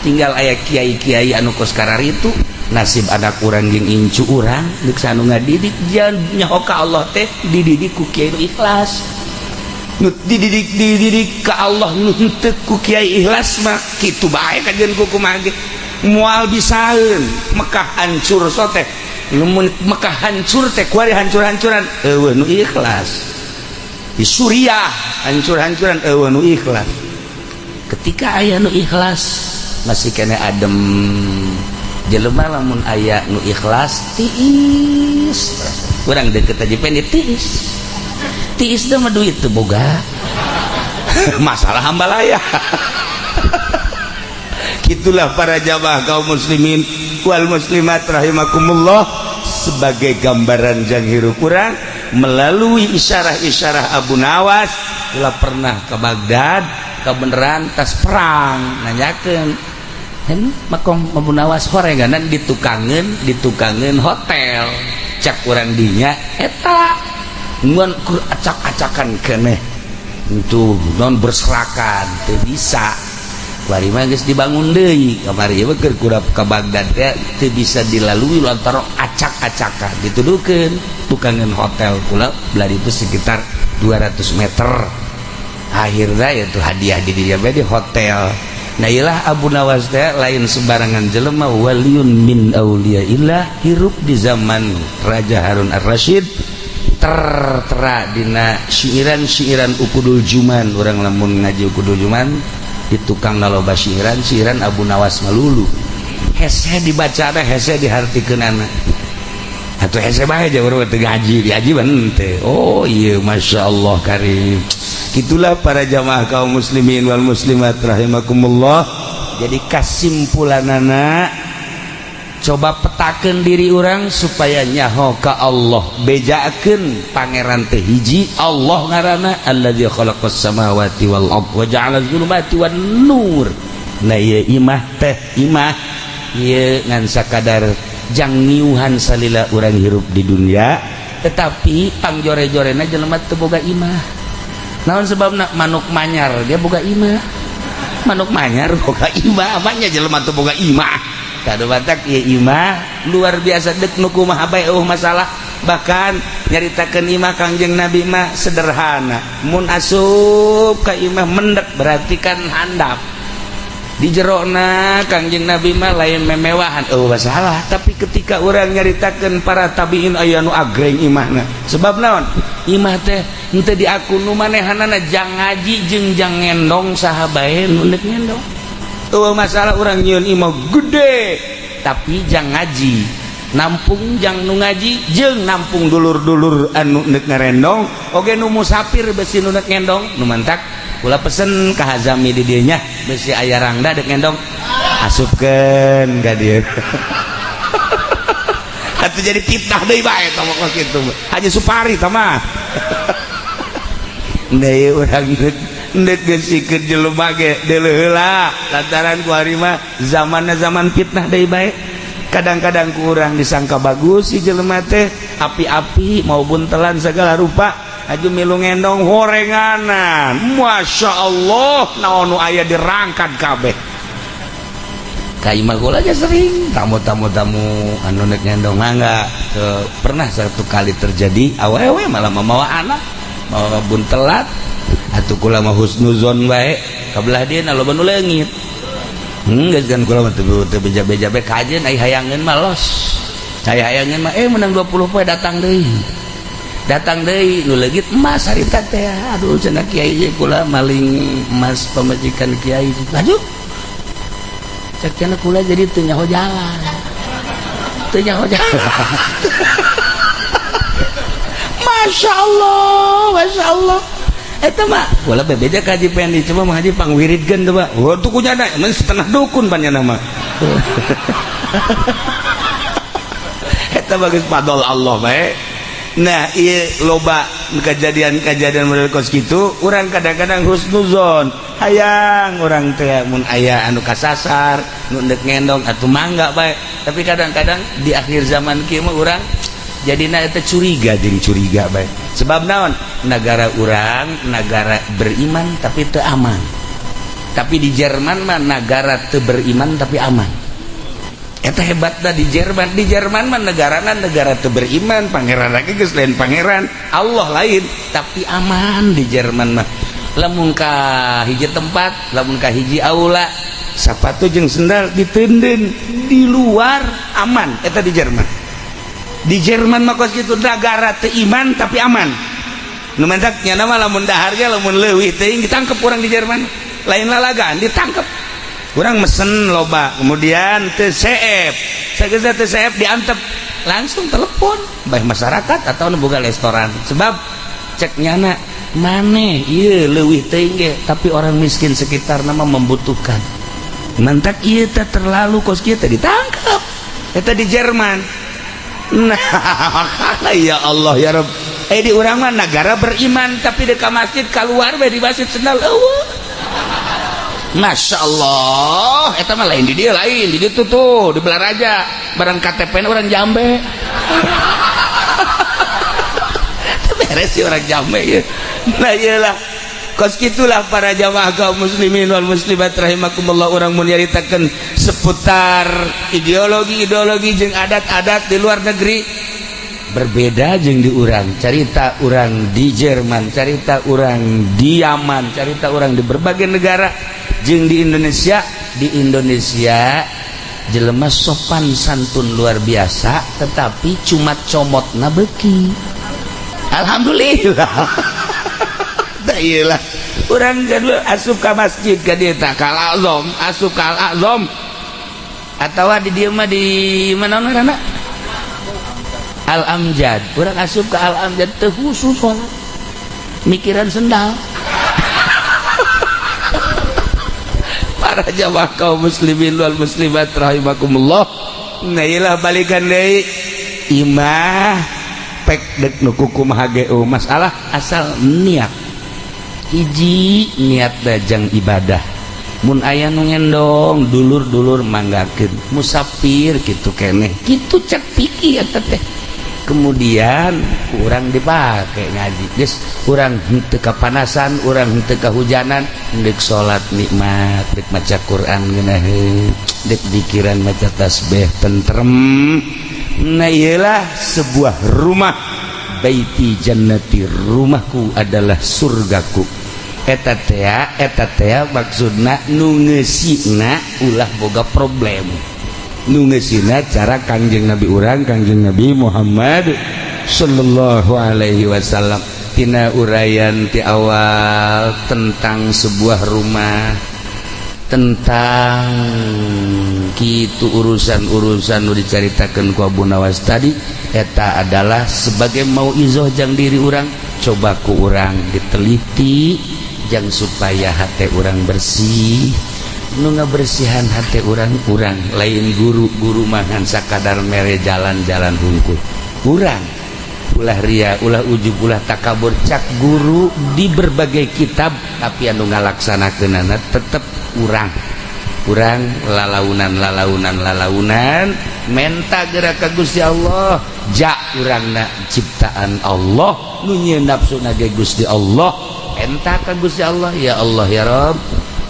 tinggal aya kiai-kiai anu kos kararitu. Nasib anak urang jeung incu urang deuk anu ngadidik jangan nyaho ka Allah teh dididik ku kiai nu ikhlas. Nu dididik dididik ka Allah, nu henteu ku kiai ikhlas mah kitu bae kajian ku kumaha ge moal bisaeun. Mekah hancur sote, lamun Mekah hancur teh kuari hancur-hancuran, eueuh nu ikhlas. Di Suriah hancur-hancuran, eueuh nu ikhlas. Ketika aya nu ikhlas masih kena adem jelema. Lamun aya nu ikhlas tiis, urang deket aja pendek tiis tiis teh mah duit teu boga masalah hambalaya. Itulah para jamaah kaum muslimin wal muslimat rahimakumullah, sebagai gambaran jang hirup urang melalui isyarah-isyarah Abu Nawas. Telah pernah ke Baghdad kebenaran tas perang, nanyakeun kan makom Abu Nawas horenganan ditukangeun, ditukangeun hotel. Cak urang dinya eta ngan kur acak-acakan keneh. Itu non berserakan teu bisa. Kuari mah geus dibangun deui kamari mah keur kurap ka Baghdad teh teu bisa dilalui lantaran acak-acakan dituduhkeun tukangan hotel kula belah itu sekitar 200 meter. Akhirnya itu hadiah di dia di hotel. Nah ilah Abu Nawas teh lain sembarangan jelema, waliyun min auliyaillah, hirup di zaman Raja Harun Ar-Rasyid, tertera dina syiiran-syiiran Uqudul Juman. Urang lamun ngaji Uqudul Juman di tukang loba syiiran syiiran Abu Nawas melulu hese dibaca teh, hese dihartikeunana atuh, hese bae aja urang teu ngaji diaji teh. Oh iya, Masya Allah karim. Itulah para jamaah kaum muslimin wal muslimat rahimakumullah. Jadi kasimpulanana, coba petakeun diri urang supaya nyaho ka Allah, bejakeun Pangeran teh hiji, Allah ngaranna, alladzi khalaqas samawati wal ard wa ja'ala zulumati wan nur. Nah ieu imah teh, imah ieu ngan sakadar jang ngiuhan salila urang hirup di dunia, tetapi pangjore-jorena jelema teu boga imah. Naon sebabna? Manuk manyar dia boga imah, manuk manyar boga imah, apanya jelema teu boga imah. Kadu batak ieu imah luar biasa, dek nu kumaha bae eueuh masalah. Bahkan nyaritakeun imah Kangjeng Nabi mah sederhana, mun asup ka imah mendek berarti kan handap di jerona. Kangjeng Nabi mah lain memewahan, oh masalah. Tapi ketika orang nyaritakeun para tabiin, aya nu agreng imahna. Sebab naon? Imah teh henteu diaku nu manehanana jang ngaji jeung jang ngendong, saha bae nu deuk ngendong eueuh masalah. Urang nyieun imah gede tapi jang ngaji, nampung jang nu ngaji jeung nampung dulur-dulur anu deuk ngarendong oge, nu musafir besi nu deuk ngendong. Nu mantak kula pesen ka Hazami di dieu nya, besi aya rangda dek ngendong, asupkeun ka dieu atuh. Jadi fitnah deui bae tah mah kitu, Haji Supari tah mah. Deui urang deuk geusikeun jelema ge deuleu heula, lantaran ku ari mah zamanna zaman fitnah deui bae. Kadang-kadang kurang disangka bagus si jelema teh, api-api maupun telan segala rupa, aju milu ngendong horenganan, Masya Allah, naon nu aya dirangkat kabeh ka imah kula aja. Sering tamu-tamu, tamu anu nek ngendong mangga. Pernah satu kali terjadi awewe malah membawa anak, mawa buntelat. Atuh kula mah husnuzon bae, kabelah dia loba nu leungit. Geus kan kula mah teu beja-beja bae kajeun, ai hayangeun mah los. Saya hayangeun mah menang 20 poe datang deui. Datang deui nu leungit emas harita teh. Aduh, cenah kiai ge kula maling emas pamajikan kiai. Lanjut. Cek cenah kula jadi teu nyaho jalan. Teu nyaho jalan. Masya Allah, Masya Allah. Eta mah kula bebeja ka Haji Pendi, coba mah Haji pangwiridkeun coba. Oh, tuh kunyana emang setengah dukun panjana mah. Eta bagus fadol Allah bae. Nah, iya loba kejadian-kejadian model kos kitu, urang kadang-kadang husnuzon. Hayang urang teh mun aya anu kasasar, nu deuk ngendong atuh mangga bae. Tapi kadang-kadang di akhir zaman kieu mah urang jadina eta curiga jeung curiga bae. Sebab naon? Negara urang negara beriman tapi teu aman. Tapi di Jerman mah negara teu beriman tapi aman. Eta hebatna di Jerman. Di Jerman mah negarana negara teu beriman, pangeran lagi geus lain pangeran, Allah lain, tapi aman di Jerman mah. Lamun ka hiji tempat, lamun ka hiji aula, sapatu jeung sendal diteundeun di luar, aman eta di Jerman. Di Jerman mah kos kitu, negara teu iman tapi aman. Nu mentak nya mah lamun dahar ge lamun leuwih teuing ditangkep urang di Jerman. Lain lalagaan, ditangkep. Kurang mesen loba kemudian TCF sageus TCF diantep langsung telepon baik masyarakat atau nu boga restoran, sebab cek nyana maneh ieu leuwih teuing ge tapi orang miskin sekitar nama membutuhkan, mantak ieu teh terlalu kos kieu teh ditangkap. Eta di Jerman. Nah ya Allah ya Rabb, di urang mah negara beriman tapi di masjid keluar bae di masjid sendal eueuh. Masya Allah, eta mah lain di dia, lain di ditu tuh di Balaraja, barang KTP orang Jambe. Beres sih orang Jambe ya. Nah iyalah. Kos gitulah, para jamaah kaum muslimin wal muslimat rahimakumullah. Urang mun nyaritakeun seputar ideologi-ideologi jeung adat-adat di luar negeri berbeda jeung di urang. Carita urang di Jerman, carita urang di Yaman, carita urang di berbagai negara jeung di Indonesia. Di Indonesia jelema sopan santun luar biasa, tetapi cuma comotna beki. Alhamdulillah. Iyalah, urang asup ka masjid ka dieu tah, ka Al Azam, asup ka Al Azam atawa di dieu mah di mana ngaranna, Al Amjad. Urang asup ka Al Amjad teu khusus salat, mikiran sendal. Para jamaah kaum muslimin wal muslimat rahimakumullah, nah iyalah, balikan deui, imah pek dek nu kumaha ge masalah, asal niat hiji, niat dajang ibadah. Mun aya nu ngendong dulur-dulur, manggakeun. Musafir kitu keneh kitu, cek pikir eta teh. Kemudian kurang dipakai ngaji, geus urang henteu kapanasan, urang henteu kahujanan, deuk salat nikmat, deuk maca Quran ngeunaheun, deuk dikiran, maca tasbih tentrem. Nah, iyalah sebuah rumah, baiti jannati, rumahku adalah surgaku. Eta tea, eta tea maksudna nu ngeusina ulah boga problem. Nu ngeusina cara Kangjeng Nabi urang, Kangjeng Nabi Muhammad sallallahu alaihi wasallam. Tina uraian ti awal tentang sebuah rumah, tentang kitu urusan-urusan nu dicaritakeun ku Abu Nawas tadi, eta adalah sebagai mauizoh jang diri urang. Coba ku urang diteliti jang supaya hati urang bersih. Nu ngabersihan hati urang urang, lain guru. Guru mah ngan sakadar mere jalan-jalan hungkul. Urang ulah ria, ulah ujub, ulah takabur, cak guru di berbagai kitab, tapi anu ngalaksanakeunana tetep urang. Urang lalaunan, lalaunan, lalaunan, menta gerak ka Gusti Allah. Ja urangna ciptaan Allah, nu nyieun nafsu ge Gusti Allah. Enta ka Gusti Allah, ya Allah, ya Rob,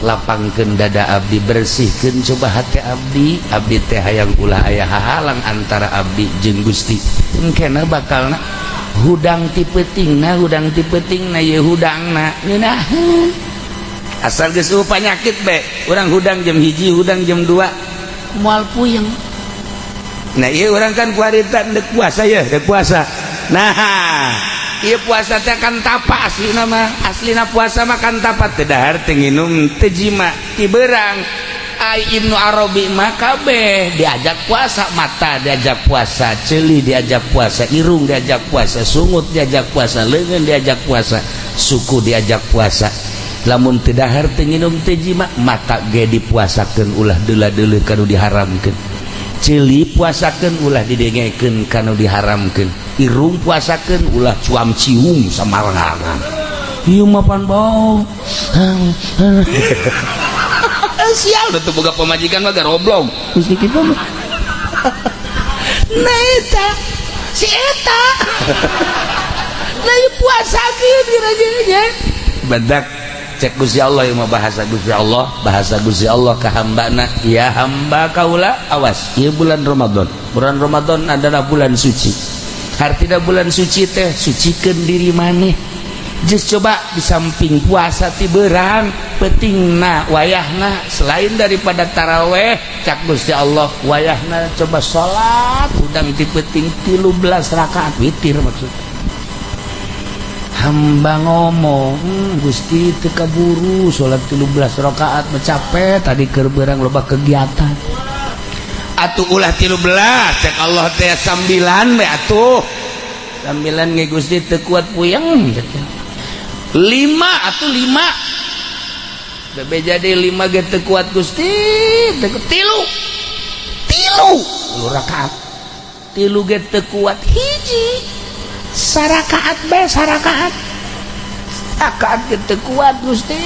lapangkeun dada abdi, bersihkeun coba hati abdi. Abdi teh hayang ulah aya hahalang antara abdi jeung Gusti. Engkena bakalna hudang ti peutingna, hudang ti peutingna, ye hudangna ngeunaheun. Asal geus penyakit be urang hudang jam 1, hudang jam 2, moal puyeng. Nah, iya, urang kan kuarita dek puasa ya, dek puasa. Nah, iya, puasa teh kan tapa asli nama. Aslina puasa mah kan tapa, teu dahar, teu nginum, teu jima ti beurang. Ai Ibnu Arabi mah kabeh diajak puasa, mata diajak puasa, ceuli diajak puasa, irung diajak puasa, sungut diajak puasa, leungeun diajak puasa, suku diajak puasa. Lamun teu dahar, teu nginum, teu jima, mata ge dipuasakeun ulah deula-deuleu kanu diharamkeun, ceuli puasakeun ulah didengekeun kanu diharamkeun, irung puasakeun ulah cuam cium samarangan. Ieu mah pan bau. Sial, teu boga pamajikan mah garoblong geus kitu mah. Nah, eta si eta. Nah, ieu puasakeun kira-kira badak cek Gusti Allah. Ieu mah bahasa Gusti Allah, bahasa Gusti Allah ka hambana, ya hamba kaula, awas ieu bulan Ramadan. Bulan Ramadan adalah bulan suci. Hartina bulan suci teh sucikeun diri maneh. Just coba di samping puasa ti beurang, peutingna, wayahna, selain daripada taraweh, cak Gusti Allah wayahna coba salat hudang ti peuting 13 rakaat witir. Maksud hamba ngomong, Gusti, teu kaburu salat 13 rakaat, capek tadi keur beurang loba kegiatan." Atuh ulah 13, cek Allah teh, sambilan we atuh. Sambilan ge Gusti teu kuat, puyeng. Lima atuh, lima bebe jadi lima ge teu kuat, Gusti, teu. Tilu, tilu, tilu rakaat, tilu ge teu kuat, hiji sarakaat be, sarakaat, rakaat ge teu kuat, Gusti.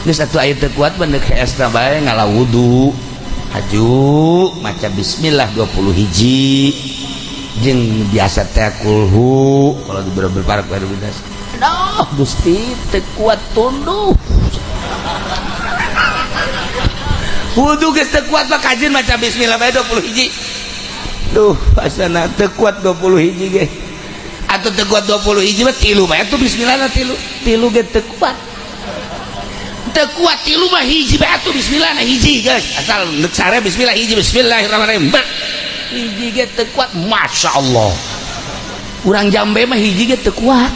Geus atuh, aya teu kuat mah deuk heesna bae, ngala wudu, haju maca bismillah 20 hiji jeung biasa teh kulhu kalau di beberapa. Aduh Gusti teu kuat tunduh. Wudu geus teu kuat mah kajeun maca bismillah bae 20 hiji. Duh, asana teu kuat 20 hiji ge. Atuh teu kuat 20 hiji mah tilu bae atuh bismillah tilu. Tilu ge teu kuat. Teu kuat tilu mah hiji bae atuh bismillah na hiji guys. Asal deuk sare bismillah hiji bismillahirrahmanirrahim. Hiji ge teu kuat, Masya Allah. Urang Jambe mah hiji ge teu kuat.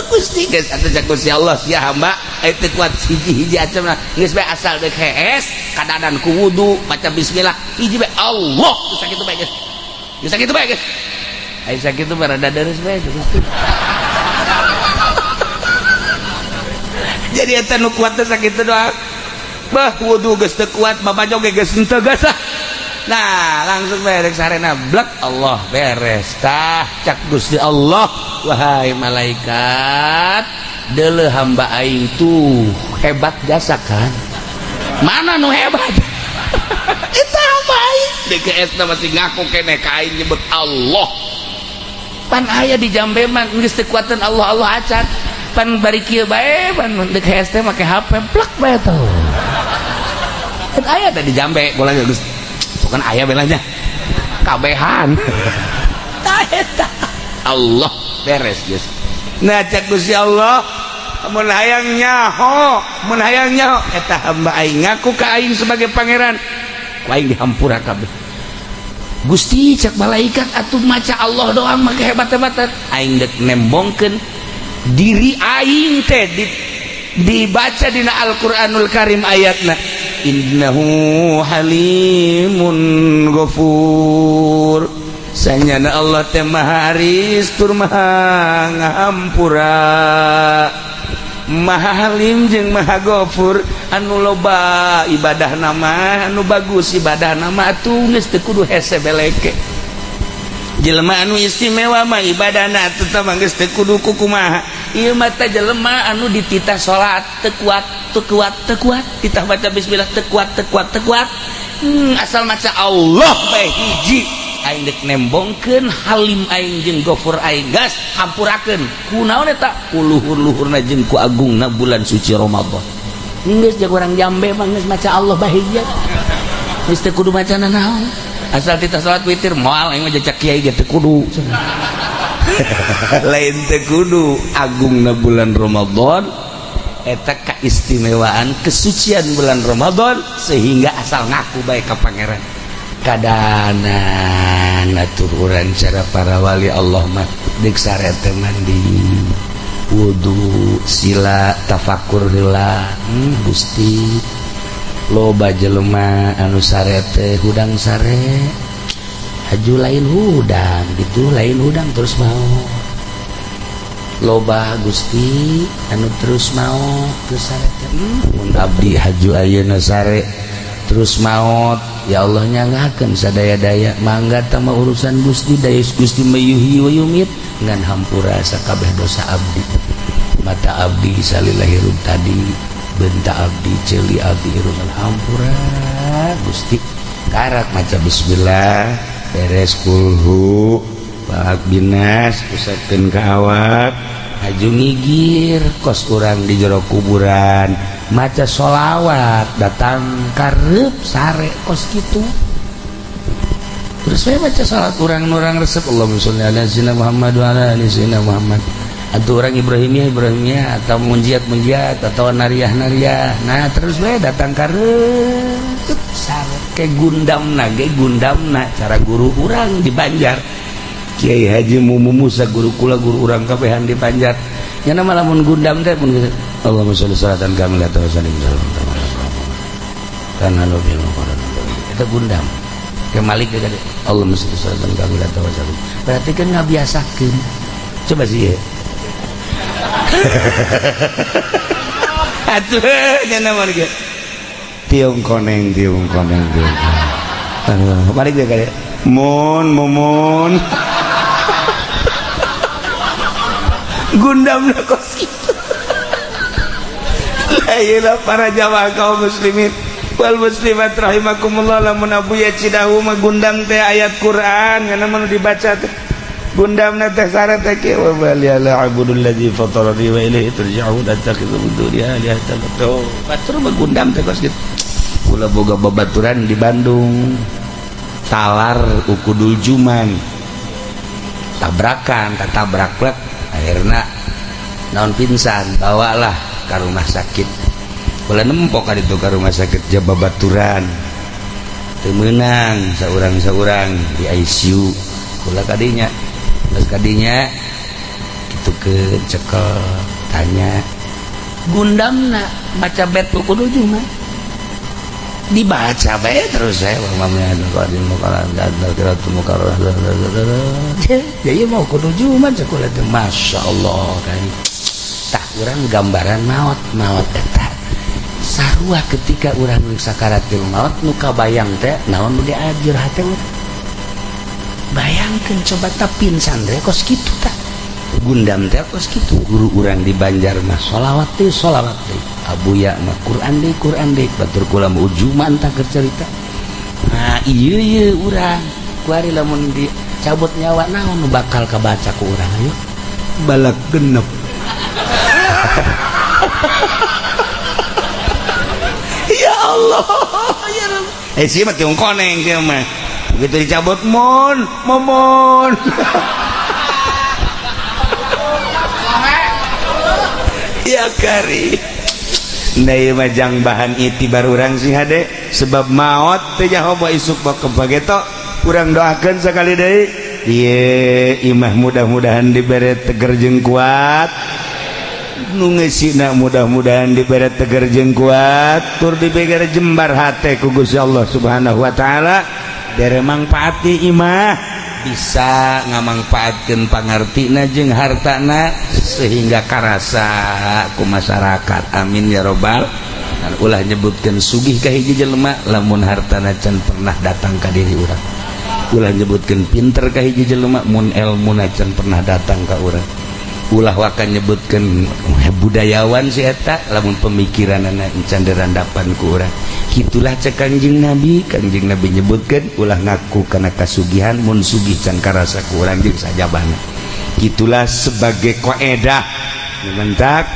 Gusti geus atuh cak Gusti Allah sia hamba aya teu kuat hiji-hiji acamna geus bae asal deuk hees kadadan ku wudu maca bismillah hiji bae Allah geus sakitu bae geus. Geus sakitu bae geus. Aya sakitu mah rada deres bae Gusti. Jadi eta nu kuat teh sakitu doang. Bah wudu geus teu kuat babajo ge geus henteu geus lah. Nah langsung beres sarena blek Allah beres tah cak Gusti Allah wahai malaikat deuleu hamba aing tuh hebat jasa kan mana nu hebat eta hamba aing DKS na masih ngaku keneh ka aing nyebut Allah pan aya di Jambe mah geus teu kuatan Allah Allah acan pan bari kieu bae pan DKS teh make HP plek bae tuh kan aya teh di Jambe bola geus bukan ayah belanya kabehan ta Allah beres geus. Nah cak Gusti Allah mun hayang nyaho mun hayang nyaho eta hamba aing ngaku ka aing sebagai pangeran ku aing dihampura kabeh. Gusti cak malaikat atuh maca Allah doang mah hebat-hebatan aing deuk nembongkeun diri aing teh dibaca dina Al-Qur'anul Karim ayatna innahu halimun ghafur sanyana Allah teh maha aris tur maha ngahampura maha halim jeung maha ghafur anu loba ibadah nama anu bagus ibadah nama atuh geus teu kudu hese beleke jelema anu istimewa mah ibadahna atuh tah geus teu kudu kumaha ieu mah teh jelema anu dititah salat teu kuat teu kuat teu kuat titah baca bismillah teu kuat teu kuat teu kuat asal maca Allah bae hiji aing deuk nembongkeun halim aing jeung gofur aing gas hampurakeun kunaon eta ku luhur-luhurna jeung ku agungna bulan suci Ramadan geus jeung urang Jambe mah geus maca Allah bae hiji geus teu kudu maca nanaon asal titah salat witir moal aing mah jejak kiai ge teu kudu lain teu kudu agungna bulan Ramadan eta keistimewaan kesucian bulan Ramadan sehingga asal ngaku bae ka pangeran kadanan atur urang cara para wali Allah mah deuk sare teh mandi wudu sila tafakur heula Gusti loba jelema anu sare teh hudang sare haju lain hudang gitu lain hudang terus mau loba Gusti anu terus mau terus sare teh mun abdi haju ayeuna sare terus maot ya Allah nyanggakeun sadaya-daya mangga tama urusan Gusti daya Gusti mayuhi wa yumit ngan hampura sakabeh dosa abdi mata abdi salila hirup tadi benta abdi ceuli abdi hirup hampura Gusti karak maca bismillah beres kulhu balak binas pusatkeun ka awak haju ngigir kos urang di jero kuburan maca sholawat datang karep sare kos kitu terus saya baca salat urang-urang resep Allahumma sholli ala sayyidina Muhammad wa ala ali sayyidina Muhammad atau orang Ibrahimiyah Ibrahimiyah atau munjiat munjiat atau nariah nariah nah terus we datang karep sare ke gundamna ge gundamna cara guru urang di Banjar Kiai Haji Mumu Musa guru kula guru urang kabehan di Banjar nyana malah mun gundam teh mun Allahumma sholli salatan kamilatan wa sallim kan halu bil eta gundam ke Malik ge gede Allahumma sholli salatan kamilatan wa sallim berarti kan ngabiasakeun coba sih ya atuh nyana mah ge tiung koneng tiung koneng tiung balik ge gede mun mumun gundamna kos kitu. Lah para jamaah kaum muslimin wal muslimat rahimakumullah lamun Abuya Cidahu mah gundam teh ayat Quran ngana mun dibaca teh Gundamna teh syarat teh kieu, wa bali ala abudul ladzi fatarani wa ilaihi turja'un attakhidhu min duni alihatan. Tuh, batur mah gundam teh kos kitu. Kula boga babaturan di Bandung. Talar ukudul juman. Tabrakan, tatabrak plek, akhirna naon pingsan, bawalah ke rumah sakit. Kula nempok ka ditu ka rumah sakit jababaturan. Teu meunang saurang-saurang di ICU. Kula kadinya, geus kadinya kitu ke cekel tanya gundamna maca bet ukudul juman. Dibaca bae terus saya jadi mau kudu juman sekolah teh, Masya Allah kan. Tah, urang gambaran maut maut eta sarua ketika urang sakaratil maut nu kabayang teh naon nu diajur hate urang. Bayangkeun coba tah, pingsan teh kos kitu, tah gundam teh kos kitu. Guru urang di Banjar mah sholawat teh, sholawat teh, Abuya mah Quran deui, Quran deui, batur kula mah ujuman tah keur cerita. Nah, iya iya, urang kuari lamun dicabut nyawa naon nu bakal kabaca ku urang? Ayo balak genep. Ya Allah ya Rabb. Eh, sih mah tiung koneng sih mah, begitu dicabut mon momon. Ya kari. Nah, ieu mah jang bahan itibar urang sih hade, sebab maot teh nyaho isuk bak kebageto. Urang doakeun sakali deui ieu imah mudah-mudahan dibere teger jeung kuat, nu ngeusina mudah-mudahan dibere teger jeung kuat, tur dibere jembar hate ku Gusti Allah Subhanahu wa taala, bere mangfaat imah bisa ngamangfaatkeun pangartina jeung hartana sehingga karasa ku masyarakat. Amin ya robbal. Dan ulah nyebutkeun sugih ka hiji jelema lamun hartana can pernah datang ka diri urang. Ulah nyebutkeun pinter ka hiji jelema mun elmuna can pernah datang ka urang. Ulah waka nyebutkeun budayawan si eta lamun pemikiranana can dirandapan ku urang. Itulah cek Kanjeng Nabi. Kanjeng Nabi nyebutkeun ulah ngaku kana kasugihan mun sugih can karasa ku urang jeung sajabana. Itulah sebagai koedah mentak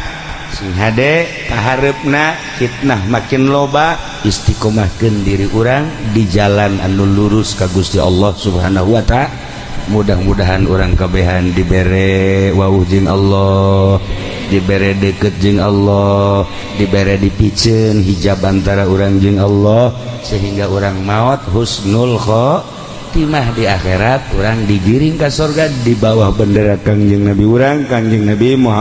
sing hade kahareupna fitnah makin loba, istiqomahkeun diri urang di jalan anu lurus ka Gusti Allah Subhanahu wa taala. Mudah-mudahan urang kabehan dibere wawuh jeung Allah, dibere deket jeung Allah, dibere dipiceun hijab antara urang jeung Allah, sehingga urang maot husnul khotimah di akhirat, urang digiring ka surga di bawah bendera Kangjeng Nabi urang, Kangjeng Nabi Muhammad.